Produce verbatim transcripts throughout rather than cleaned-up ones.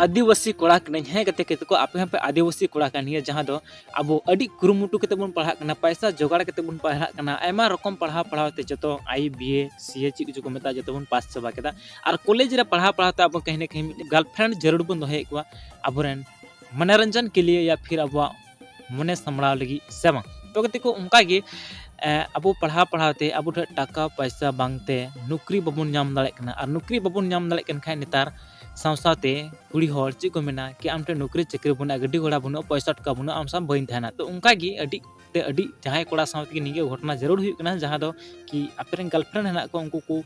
ᱟᱹᱫᱤᱵᱟᱹᱥᱤ ᱠᱚᱲᱟ ᱠᱟᱹᱱᱟᱹᱧ᱾ ᱦᱮᱸ ᱜᱟᱛᱮ ᱠᱚ, ᱟᱯᱮ ᱦᱚᱸᱯᱮ ᱟᱹᱫᱤᱵᱟᱹᱥᱤ ᱠᱚᱲᱟ ᱠᱟᱱ ᱜᱮᱭᱟ, ᱡᱟᱦᱟᱸ ᱫᱚ ᱟᱵᱚ ᱟᱹᱰᱤ ᱠᱩᱨᱩᱢᱩᱴᱩ ᱠᱟᱛᱮ ᱵᱚᱱ ᱯᱟᱲᱦᱟᱜ ᱠᱟᱱᱟ, ᱯᱟᱭᱥᱟ ᱡᱚᱜᱟᱲ ᱠᱟᱛᱮ ᱵᱚᱱ ᱯᱟᱲᱦᱟᱜ ᱠᱟᱱᱟ, ᱟᱭᱢᱟ ᱨᱚᱠᱚᱢ ᱯᱟᱲᱦᱟᱣ ᱯᱟᱲᱦᱟᱣ ᱛᱮ ᱡᱚᱛᱚ ᱟᱭ ᱵᱤ ᱮ ᱥᱤ ᱮ ᱪᱮᱫ ᱠᱚᱪᱚ ᱠᱚ ᱢᱮᱛᱟᱜᱼᱟ, ᱡᱚᱛᱚ ᱵᱚᱱ ᱯᱟᱥ ᱪᱟᱵᱟ ᱠᱮᱫᱟ᱾ ᱟᱨ ᱠᱚᱞᱮᱡᱽ ᱨᱮ ᱯᱟᱲᱦᱟᱣ ᱯᱟᱲᱦᱟᱣ ᱛᱮ ᱟᱵᱚ ᱠᱟᱹᱦᱤ ᱱᱟ ᱠᱟᱹᱦᱤ ᱢᱤᱫᱴᱮᱱ ᱜᱟᱨᱞᱯᱷᱨᱮᱱᱰ ᱡᱟᱹᱨᱩᱲ ᱵᱚᱱ ᱫᱚᱦᱚᱭᱮᱫ ᱠᱚᱣᱟ, ᱟᱵᱚᱨᱮᱱ ᱢᱚᱱᱳᱨᱚᱧᱡᱚᱱ ᱠᱮ ᱞᱤᱭᱮ ᱭᱟ ᱯᱷᱤᱨ ᱟᱵᱚᱣᱟᱜ ᱢᱚᱱᱮ ᱥᱟᱢᱵᱲᱟᱣ ᱞᱟᱹᱜᱤᱫ, ᱥᱮ ᱵᱟᱝ? ᱛᱚ ᱜᱟᱛᱮ ᱠᱚ, ᱚᱱᱠᱟ ᱜᱮ, ᱮ, ᱟᱵᱚ ᱯᱟᱲᱦᱟᱣ ᱯᱟᱲᱦᱟᱣ ᱛᱮ ᱟᱵᱚ ᱴᱷᱮᱱ ᱴᱟᱠᱟ ᱯᱚᱭᱥᱟ ᱵᱟᱝᱛᱮ ᱱᱚᱠᱨᱤ ᱵᱟᱵᱚᱱ ᱧᱟᱢ ᱫᱟᱲᱮᱭᱟᱜ ᱠᱟᱱᱟ᱾ ᱟᱨ ᱱᱚᱠᱨᱤ ᱵᱟᱵᱚᱱ ᱧᱟᱢ ᱫᱟᱲᱮᱭᱟᱜ ᱠᱟᱱ ᱠᱷᱟᱡ ᱱᱮᱛᱟᱨ ᱥᱟᱶ ᱥᱟᱶᱛᱮ ᱠᱩᱲᱤ ᱦᱚᱲ ᱪᱮᱫ ᱠᱚ ᱢᱮᱱᱟ ᱠᱤ ᱟᱢ ᱴᱷᱮᱱ ᱱᱚᱠᱨᱤ ᱪᱟᱹᱠᱨᱤ ᱵᱟᱹᱱᱩᱜᱼᱟ, ᱜᱟᱹᱰᱤ ᱜᱷᱚᱲᱟ ᱵᱟᱹᱱᱩᱜᱼᱟ, ᱯᱚᱭᱥᱟ ᱴᱟᱠᱟ ᱵᱟᱹᱱᱩᱜᱼᱟ, ᱟᱢ ᱥᱟᱶ ᱵᱟᱹᱧ ᱛᱟᱦᱮᱱᱟ᱾ ᱛᱚ ᱚᱱᱠᱟ ᱜᱮ ᱟᱹᱰᱤ ᱛᱮ ᱟᱹᱰᱤ ᱡᱟᱦᱟᱸᱭ ᱠᱚᱲᱟ ᱥᱟᱶ ᱛᱮᱜᱮ ᱱᱤᱭᱟᱹ ᱜᱷᱚᱴᱚᱱᱟ ᱡᱟᱹᱨᱩᱲ ᱦᱩᱭᱩᱜ ᱠᱟᱱᱟ, ᱡᱟᱦᱟᱸ ᱫᱚ ᱠᱤ ᱟᱯᱮ ᱨᱮᱱ ᱜᱟᱨᱞᱯᱷᱨᱮᱱᱰ ᱦᱮᱱᱟᱜ ᱠᱚᱣᱟ, ᱩᱱᱠᱩ ᱠᱚ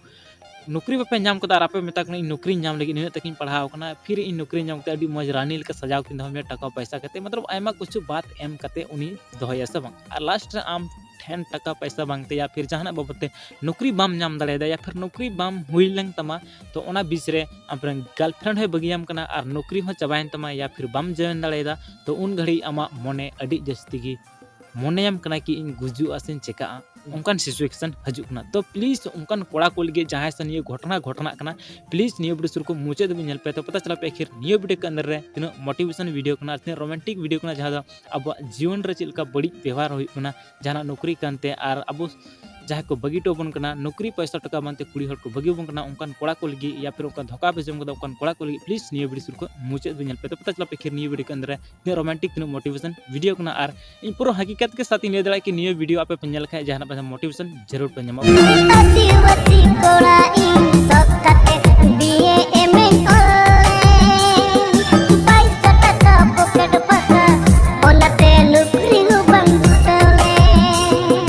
ᱱᱚᱠᱨᱤ ᱵᱟᱯᱮ ᱧᱟᱢ ᱠᱟᱫᱟ ᱟᱨ ᱟᱯᱮ ᱢᱮᱛᱟ ᱠᱚ ᱠᱟᱱᱟ, "ᱤᱧ ᱱᱚᱠᱨᱤᱧ ᱧᱟᱢ ᱞᱟᱹᱜᱤᱫ, ᱱᱤᱱᱟᱹᱜ ᱛᱟᱹᱠᱤᱧ ᱯᱟᱲᱦᱟᱣ ᱠᱟᱱᱟ, ᱯᱷᱤᱨ ᱤᱧ ᱱᱚᱠᱨᱤᱧ ᱧᱟᱢ ᱠᱟᱛᱮ ᱟᱹᱰᱤ ᱢᱚᱡᱽ ᱨᱟᱱᱤ ᱞᱮᱠᱟ ᱥᱟᱡᱟᱣ ᱠᱤᱱ ᱫᱚᱦᱚ ᱢᱮᱭᱟ ᱴᱟᱠᱟ ᱯᱚᱭᱥᱟ ᱠᱟᱛᱮ", ᱢᱚᱛᱞᱚᱵ ᱟᱭᱢᱟ ᱠᱤᱪᱷᱩ ᱵᱟᱛ ᱮᱢ ᱠᱟᱛᱮ ᱩᱱᱤ ᱫᱚᱦᱚᱭᱟ, ᱥᱮ ᱵᱟᱝ? ᱟᱨ ᱞᱟᱥᱴ ᱨᱮ ᱟᱢ ᱴᱷᱮᱱ ᱴᱟᱠᱟ ᱯᱚᱭᱥᱟ ᱵᱟᱝᱛᱮ ᱭᱟ ᱯᱷᱤᱨ ᱡᱟᱦᱟᱱᱟᱜ ᱵᱟᱵᱚᱫ ᱛᱮ ᱱᱚᱠᱨᱤ ᱵᱟᱢ ᱧᱟᱢ ᱫᱟᱲᱮᱭᱟᱫᱟ ᱭᱟ ᱯᱷᱤᱨ ᱱᱚᱠᱨᱤ ᱵᱟᱢ ᱦᱩᱭ ᱞᱮᱱ ᱛᱟᱢᱟ, ᱛᱚ ᱚᱱᱟ ᱵᱤᱪ ᱨᱮ ᱟᱢᱨᱮᱱ ᱜᱟᱨᱞᱯᱷᱨᱮᱱᱰ ᱦᱚᱸᱭ ᱵᱟᱹᱜᱤᱭᱟᱢ ᱠᱟᱱᱟ ᱟᱨ ᱱᱚᱠᱨᱤ ᱦᱚᱸ ᱪᱟᱵᱟᱭᱮᱱ ᱛᱟᱢᱟ ᱭᱟ ᱯᱷᱤᱨ ᱵᱟᱢ ᱡᱚᱭᱮᱱ ᱫᱟᱲᱮᱭᱟᱫᱟ, ᱛᱚ ᱩᱱ ᱜᱷᱟᱹᱲᱤᱡ ᱟᱢᱟᱜ ᱢᱚᱱᱮ ᱟᱹᱰᱤ ᱡᱟᱹᱥᱛᱤ ᱜᱮ ᱢᱚᱱᱮᱭᱟᱢ ᱠᱟᱱᱟ ᱠᱤ ᱤᱧ ᱜᱩᱡᱩᱜᱼᱟ ᱥᱮᱧ ᱪᱮᱠᱟᱜᱼᱟ, ᱚᱱᱠᱟᱱ ᱥᱤᱪᱩᱭᱮᱥᱚᱱ ᱦᱤᱡᱩᱜ ᱠᱟᱱᱟ᱾ ᱛᱚ ᱯᱞᱤᱡᱽ ᱚᱱᱠᱟᱱ ᱠᱚᱲᱟ ᱠᱚ ᱞᱟᱹᱜᱤᱫ ᱡᱟᱦᱟᱸᱭ ᱥᱟᱶ ᱱᱤᱭᱟᱹ ᱜᱷᱚᱴᱚᱱᱟ ᱜᱷᱚᱴᱚᱱᱟᱜ ᱠᱟᱱᱟ, ᱯᱞᱤᱡᱽ ᱱᱤᱭᱟᱹ ᱵᱷᱤᱰᱤᱭᱳ ᱥᱩᱨ ᱠᱚ ᱢᱩᱪᱟᱹᱫ ᱫᱷᱟᱹᱵᱤᱡ ᱧᱮᱞ ᱯᱮ᱾ ᱛᱚ ᱯᱟᱛᱟ ᱪᱟᱞᱟᱜ ᱯᱮ ᱟᱹᱠᱷᱤᱨ ᱱᱤᱭᱟᱹ ᱵᱷᱤᱰᱤᱭᱳ ᱠᱚ ᱟᱱᱫᱟᱨ ᱨᱮ ᱛᱤᱱᱟᱹᱜ ᱢᱳᱴᱤᱵᱷᱮᱥᱚᱱ ᱵᱷᱤᱰᱤᱭᱳ ᱠᱟᱱᱟ ᱟᱨ ᱛᱤᱱᱟᱹᱜ ᱨᱳᱢᱟᱱᱴᱤᱠ ᱵᱷᱤᱰᱤᱭᱳ ᱠᱟᱱᱟ, ᱡᱟᱦᱟᱸ ᱫᱚ ᱟᱵᱚᱣᱟᱜ ᱡᱤᱭᱚᱱ ᱨᱮ ᱪᱮᱫ ᱞᱮᱠᱟ ᱵᱟᱹᱲᱤᱡ ᱵᱮᱣᱦᱟᱨ ᱦᱩᱭᱩᱜ ᱠᱟᱱᱟ ᱡᱟᱦᱟᱱᱟᱜ ᱱᱚᱠᱨᱤ ᱠᱟᱱᱛᱮ, ᱟᱨ ᱟᱵᱚ ᱡᱟᱦᱟᱸᱭ ᱠᱚ ᱵᱟᱹᱜᱤ ᱦᱚᱴᱚ ᱟᱵᱚᱱ ᱠᱟᱱᱟ, ᱱᱚᱠᱨᱤ ᱯᱚᱭᱥᱟ ᱴᱟᱠᱟ ᱵᱟᱝᱛᱮ ᱠᱩᱲᱤ ᱦᱚᱲ ᱠᱚ ᱵᱟᱹᱜᱤ ᱟᱵᱚᱱ ᱠᱟᱱᱟ, ᱚᱱᱠᱟᱱ ᱠᱚᱲᱟ ᱠᱚ ᱞᱟᱹᱜᱤᱫ ᱭᱟ ᱯᱷᱤᱨ ᱚᱱᱠᱟᱱ ᱫᱷᱳᱠᱟ ᱯᱮ ᱡᱚᱢ ᱠᱟᱫᱟ, ᱚᱱᱠᱟᱱ ᱠᱚᱲᱟ ᱠᱚ ᱞᱟᱹᱜᱤᱫ ᱯᱞᱤᱡᱽ ᱱᱤᱭᱟᱹ ᱵᱷᱤᱰᱤᱭᱳ ᱥᱩᱨ ᱠᱚ ᱢᱩᱪᱟᱹᱫ ᱫᱷᱟᱹᱵᱤᱡ ᱧᱮᱞ ᱯᱮ᱾ ᱛᱚ ᱯᱟᱛᱟ ᱪᱟᱞᱟᱜ ᱯᱮ ᱟᱹᱠᱷᱤᱨ ᱱᱤᱭᱟᱹ ᱵᱷᱤᱰᱤᱭᱳ ᱠᱚ ᱟᱱᱫᱟᱨ ᱨᱮ ᱛᱤᱱᱟᱹᱜ ᱨᱳᱢᱟᱱᱴᱤᱠ, ᱛᱤᱱᱟᱹᱜ ᱢᱳᱴᱤᱵᱷᱮᱥᱚᱱ ᱵᱷᱤᱰᱤᱭᱳ ᱠᱟᱱᱟ, ᱟᱨ ᱤᱧ ᱯᱩᱨᱟᱹ ᱦᱟᱹᱠᱤᱠᱟᱛ ᱜᱮ ᱥᱟᱛ ᱤᱧ ᱞᱟᱹᱭ ᱫᱟᱲᱮᱭᱟᱜᱼᱟ ᱠᱤ ᱱᱤᱭᱟᱹ ᱵᱷᱤᱰᱤᱭᱳ ᱟᱯᱮ ᱯᱮ ᱧᱮᱞ ᱞᱮᱠᱷᱟᱡ ᱡᱟᱦᱟᱱᱟᱜ ᱯᱮ ᱢᱳᱴᱤᱵᱷᱮᱥᱚᱱ ᱡᱟᱹᱨᱩᱲ ᱯᱮ ᱧᱟᱢᱚᱜᱼᱟ᱾ ᱟᱹᱫᱤᱵᱟᱹᱥᱤ ᱠᱚᱲᱟ ᱤᱧ ᱥᱚᱠ ᱠᱟᱛᱮ ᱵᱤ ᱮ ᱮᱢ ᱮᱧ ᱚᱞ ᱞᱮᱱ᱾ ᱯᱟᱭᱥᱟ ᱴᱟᱠᱟ ᱯᱚᱠᱮᱴ ᱯᱷᱟᱸᱠᱟ, ᱚᱱᱟᱛᱮ ᱱᱩᱠᱨᱤ ᱦᱚᱸ ᱵᱟᱝ ᱡᱩᱴᱟᱹᱣ ᱞᱮᱱ᱾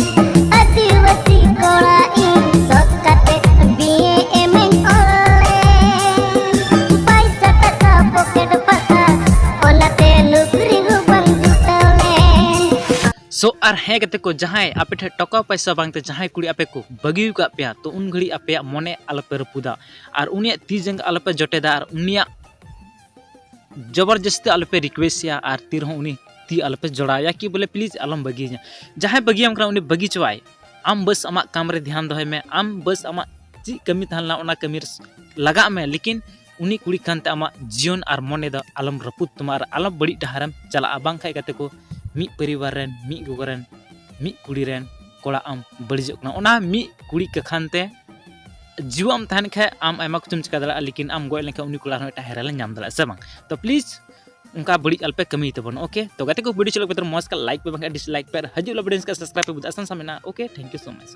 ᱟᱹᱫᱤᱵᱟᱹᱥᱤ ᱠᱚᱲᱟ ᱤᱧ ᱥᱚᱠ ᱠᱟᱛᱮ ᱵᱤ ᱮ ᱮᱢ ᱮᱧ ᱚᱞ ᱞᱮᱱ᱾ ᱯᱟᱭᱥᱟ ᱴᱟᱠᱟ ᱯᱚᱠᱮᱴ ᱯᱷᱟᱸᱠᱟ, ᱚᱱᱟᱛᱮ ᱱᱩᱠᱨᱤ ᱦᱚᱸ ᱵᱟᱝ ᱡᱩᱴᱟᱹᱣ ᱞᱮᱱ᱾ ᱥᱳ ᱟᱨ ᱦᱮᱸ ᱜᱟᱛᱮ ᱠᱚ, ᱡᱟᱦᱟᱸᱭ ᱟᱯᱮ ᱴᱷᱮᱱ ᱴᱟᱠᱟ ᱯᱚᱭᱥᱟ ᱵᱟᱝᱛᱮ ᱡᱟᱦᱟᱸᱭ ᱠᱩᱲᱤ ᱟᱯᱮ ᱠᱚ ᱵᱟᱹᱜᱤ ᱟᱠᱟᱫ ᱯᱮᱭᱟ, ᱛᱚ ᱩᱱ ᱜᱷᱟᱹᱲᱤᱡ ᱟᱯᱮᱭᱟᱜ ᱢᱚᱱᱮ ᱟᱞᱚᱯᱮ ᱨᱟᱹᱯᱩᱫᱟ ᱟᱨ ᱩᱱᱤᱭᱟᱜ ᱛᱤ ᱡᱟᱸᱜᱟ ᱟᱞᱚᱯᱮ ᱡᱚᱴᱮᱫᱟ ᱟᱨ ᱩᱱᱤᱭᱟᱜ ᱡᱚᱵᱚᱨᱡᱚᱥᱛᱤ ᱟᱞᱚᱯᱮ ᱨᱤᱠᱩᱭᱮᱥᱴ ᱮᱭᱟ ᱟᱨ ᱛᱤ ᱨᱮᱦᱚᱸ ᱩᱱᱤ ᱛᱤ ᱟᱞᱚᱯᱮ ᱡᱚᱲᱟᱣ ᱮᱭᱟ ᱠᱤ ᱵᱚᱞᱮ ᱯᱞᱤᱡᱽ ᱟᱞᱚᱢ ᱵᱟᱹᱜᱤᱭᱟᱹᱧᱟ᱾ ᱡᱟᱦᱟᱸᱭ ᱵᱟᱹᱜᱤᱭᱟᱢ ᱠᱟᱱᱟ ᱩᱱᱤ ᱵᱟᱹᱜᱤ ᱪᱚᱣᱟᱭ᱾ ᱟᱢ ᱵᱟᱥ ᱟᱢᱟᱜ ᱠᱟᱢ ᱨᱮ ᱫᱷᱮᱭᱟᱱ ᱫᱚᱦᱚᱭ ᱢᱮ, ᱟᱢ ᱵᱟᱥ ᱟᱢᱟᱜ ᱪᱮᱫ ᱠᱟᱹᱢᱤ ᱛᱟᱦᱮᱸ ᱞᱮᱱᱟ ᱚᱱᱟ ᱠᱟᱹᱢᱤ ᱨᱮ ᱞᱟᱜᱟᱜ ᱢᱮ, ᱞᱮᱠᱤᱱ ᱩᱱᱤ ᱠᱩᱲᱤ ᱠᱷᱟᱱᱛᱮ ᱟᱢᱟᱜ ᱡᱤᱭᱚᱱ ᱟᱨ ᱢᱚᱱᱮ ᱫᱚ ᱟᱞᱚᱢ ᱨᱟᱹᱯᱩᱫ ᱛᱟᱢᱟ ᱟᱨ ᱟᱞᱚᱢ ᱵᱟᱹᱲᱤᱡ ᱰᱟᱦᱟᱨᱮᱢ ᱪᱟᱞᱟᱜᱼᱟ᱾ ᱵᱟᱝᱠᱷᱟᱡ ᱜᱟᱛᱮ ᱠᱚ, ᱢᱤᱫ ᱯᱚᱨᱤᱵᱟᱨ ᱨᱮᱱ, ᱢᱤᱫ ᱜᱚᱜᱚ ᱨᱮᱱ, ᱢᱤᱫ ᱠᱩᱲᱤ ᱨᱮᱱ ᱠᱚᱲᱟ ᱟᱢ ᱵᱟᱹᱲᱤᱡᱚᱜ ᱠᱟᱱᱟ᱾ ᱚᱱᱟ ᱢᱤᱫ ᱠᱩᱲᱤ ᱠᱟᱠᱷᱟᱱ ᱛᱮ ᱡᱤᱣᱟᱢ ᱛᱟᱦᱮᱱ ᱠᱷᱟᱡ ᱟᱢ ᱟᱭᱢᱟ ᱠᱤᱪᱷᱩᱢ ᱪᱤᱠᱟ ᱫᱟᱲᱮᱭᱟᱜᱼᱟ, ᱞᱮᱠᱤᱱ ᱟᱢ ᱜᱚᱡ ᱞᱮᱱᱠᱷᱟᱱ ᱩᱱᱤ ᱠᱚᱲᱟ ᱦᱚᱸ ᱮᱴᱟᱜ ᱦᱮᱨᱮᱞᱮ ᱧᱟᱢ ᱫᱟᱲᱮᱭᱟᱜᱼᱟ, ᱥᱮ ᱵᱟᱝ? ᱛᱚ please ᱚᱱᱠᱟ ᱵᱟᱹᱲᱤᱡ ᱟᱞᱯᱮ ᱠᱟᱹᱢᱤᱭ ᱛᱟᱵᱚᱱ, okay? ᱛᱚ ᱜᱟᱛᱮ ᱠᱚ, video ᱪᱟᱞᱟᱜ ᱠᱟᱛᱮ ᱢᱚᱡᱽ ᱠᱟ like ᱯᱮ, ᱵᱟᱝᱠᱷᱟᱱ dislike ᱯᱮ, ᱟᱨ ᱦᱤᱡᱩᱜ ᱞᱟ video subscribe ᱯᱮ, ᱵᱩᱡᱷᱟᱹᱜ ᱟᱥᱟᱱ ᱥᱟᱢ ᱢᱮᱱᱟᱜᱼᱟ, okay? Thank you so much.